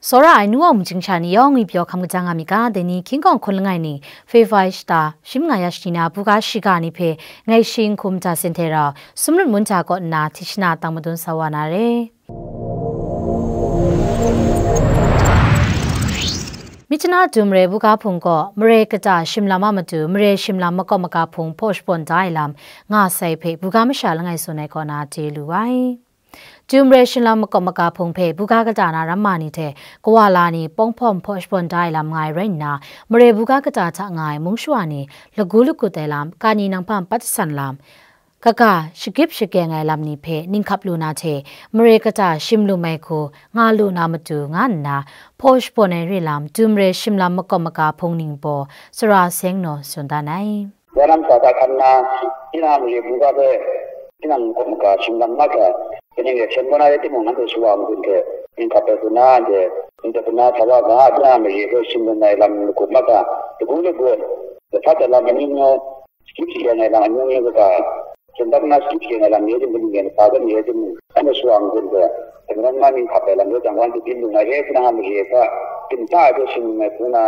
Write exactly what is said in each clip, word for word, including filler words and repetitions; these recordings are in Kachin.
Tsawra ai nu wa mung chying sha ni yawng ngwi pyaw hkam kaja nga mi ga, dai ni hkying hkawng hkun langai ni, February shata, shim nga ya shani na, buga shiga ni hpe, ngai shi n hkum hta sin hte rau, sumlut mun hta kaw nna, hti shana tang madun sa wa na re. Myitkyina Dum Re buga hpung gaw, mare kata shim lam a matu, mare shim lam makawp maga hpung hpaw shabawn da ai lam nga sai hpe, buga masha langai tsun ai kaw na chye lu ai. Dum Re shim lam makawp maga hpung hpe buga kata na ramma ni hte kawa la ni pawng hpawm hpaw shabawn da ai lam nga ai rai nna, mare buga kata hta nga ai mung shawa ni lagu lagut ai lam, kani nang hpa mapat jasan lam, kaga shagyip shagyeng ai lam ni hpe ninghkap lu na hte, mare kata shim lum ai hku nga lu na matu nga nna, hpaw shabawn ai re lam, Dum Re shim lam makawp maga hpung ning baw, Sara Seng naw tsun dan ai. Wailam sa da hkan nna, tinang mare buga hpe, tinang makawp maga shim lam nga hkra, kaning re hkyen kaw na rai timung, nanhte shawa n-gun hte, ninghkap ai hku na, anhte, ndai hku na sa wa ga, tinang mare hpe shim lum ai lam lagut mahkra, lagu lagut, lahpat ai lam amyu myu, shagyip shagyeng ai lam amyu myu kaga, hkyen dat nna shagyip shagyeng ai lam re timung, mare kata re timung, anhte shawa n-gun hte, hkyen kaw na ninghkap ai lam rai jang, wan hte byin lu na re, tinang a mare hpe, ginsa ai hpe shim lum ai hku na,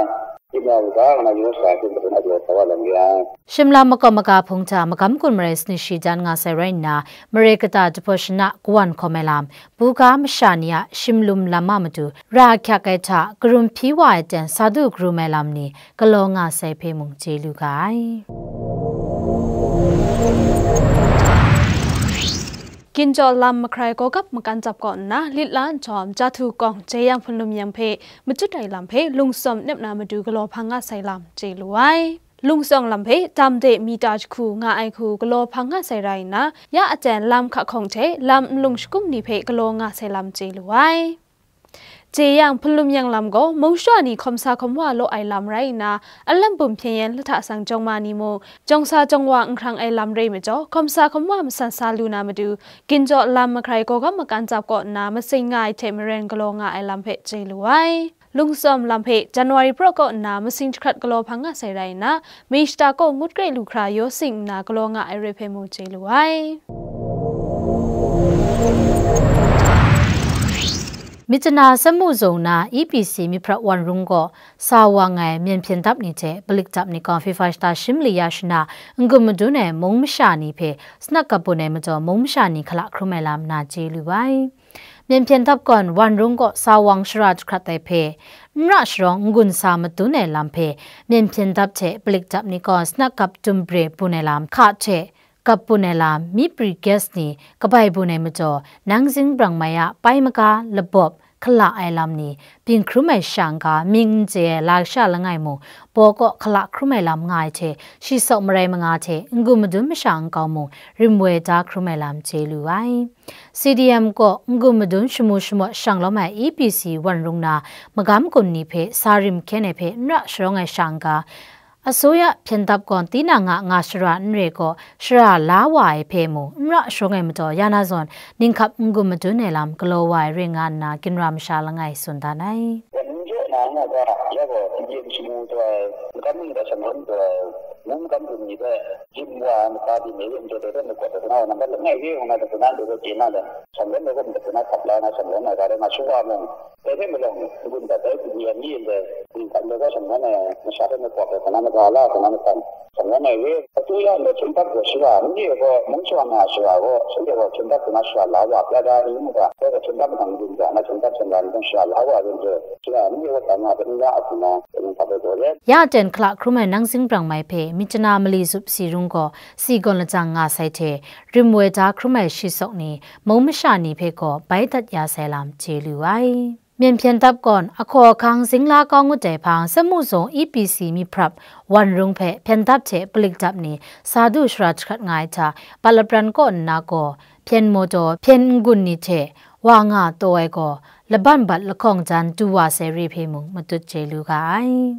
Ginra u ga, nga na yawng sa hte, na jaw sa wa lam ya. Shim lam makawp maga hpung hta magam gun marai sanit shi jan nga sai rai nna, mare kata jahpaw shana kawan hkawm ai lam, buga masha ni a shim lum lam a matu, ra ahkyak ai hta karum hpyi wa ai ten sa du karum ai lam ni galaw nga sai hpe mung chye lu ga ai. Ginjaw lam mahkrai gawgap makan tsap kaw nna, lit la nhtawm, Jahtu kawng jeyang hpunlum yang hpe, machut ai lam hpe lungsawm nep na matu galaw hpang nga sai lam chye lu ai. Lungsawm lam hpe tam de mita jahku nga ai hku galaw hpang nga sai rai nna, ya aten lam hka hkawng hte lam nlung shakum ni hpe galaw nga sai lam chye lu ai. Jeyang hpunlum yang lam gaw mung shawa ni hkawm sa hkawm wa law ai lam rai nna, alam bum hpyen yen lahta sang jawng ma ni mung, jawng sa jawng wa n hkrang ai lam re majaw, hkawm sa hkawm wa masan sa lu na matu, ginjaw lam mahkrai gawgap makan tsap kaw nna masing nga ai hte maren galaw nga ai lam hpe chye lu ai. Lungsawm lam hpe January praw kaw nna masing jahkrat galaw hpang nga sai rai nna, May shata kaw ngut kre lu hkra yaw sing nna galaw nga ai re hpe mung chye lu ai. Myitkyina Sanmu Zung na E P C myit hprap wan rung gaw sa wang ai myen hpyen dap ni hte palik dap ni gaw February shata shim li ya shana n-gun madun ai mung masha ni hpe snap kap bun ai majaw, mung masha ni hkala hkrum ai lam na chye lu ai. Myen hpyen dap gawn wan rung kaw sa wang shara jahkrat ai hpe, n ra sharawng n-gun sa madun ai lam hpe, myen hpyen dap hte palik dap ni gaw snap kap dum bare bun ai lam hka hte, kap bun ai lam, myi pri gas ni kabai bun ai majaw, nang zing brang mai a pai maga labawp hkala ai lam ni, byin hkrum ai sha n-ga, mying n chye ai lasha langai mung, baw kaw hkala hkrum ai lam nga ai hte, shi sawk marai manga hte, n-gun madun masha nkau mung, rim woi da hkrum ai lam chye lu ai. C D M kaw n-gun madun shamu shamawt shang lawm ai E P C wan rung na, magam gun ni hpe sa rim hkyen ai hpe n ra sharawng ai sha n-ga, asuya hpyen dap gawn tinang a nga shara n re gaw, shara la wa ai hpe mung n ra sharawng ai majaw, ya na zawn ninghkap n-gun madun ai lam galaw wa ai re nga nna, ginra masha langai tsun dan ai. N jaw na nga ga, ya gaw, n yin shamu taw ai, n kam n ga shangun taw ai, mung kam gun ni hpe, yin wa ai mata di me yin jaw ai hpe makawp ai, nambat langai re nga na, dai hpe na, dai hpe chye na le, shangun dai hpe dai hpe na hkap la na, shangun ai ga rai nga shawa mung, dai hpe malawng, n-gun dat ai, n-gun yan ni ndai, n-gun dat ai, shangun ai masha hpe makawp ai, kana maga la, kana matan, shangun ai re, asuya ndai hpyen dap gaw shara, n re gaw, mung shawa na shara gaw, shanhte gaw hpyen dap hkuna shara la wa, ya da ni mu ga, dai gaw hpyen dap mahtang n-gun ga, na hpyen dap hpyen da ni gaw shara la wa, yin re, shara n re gaw, tang nga hpe n ra a hkuna, Ya ten hkala hkrum ai nang zing brang mai hpe, Myitkyina mali zup si rung gaw, si gawn lajang nga sai hte, rim woi da hkrum ai shi sawk ni, mung masha ni hpe gaw bai dat ya sai lam chye lu ai. Myen hpyen dap gawn, ahkaw ahkang zing la kau ngut ai hpang, Sanmu Zung E P C myit hprap wan rung hpe hpyen dap hte palik dap ni, sa du shara jahkrat nga ai hta, Bat lapran kaw nna gaw, hpyen maw taw, hpyen n-gun ni hte wa nga taw ai gaw, laban bat lahkawng jan du wa sai re hpe mung matut chye lu ga ai.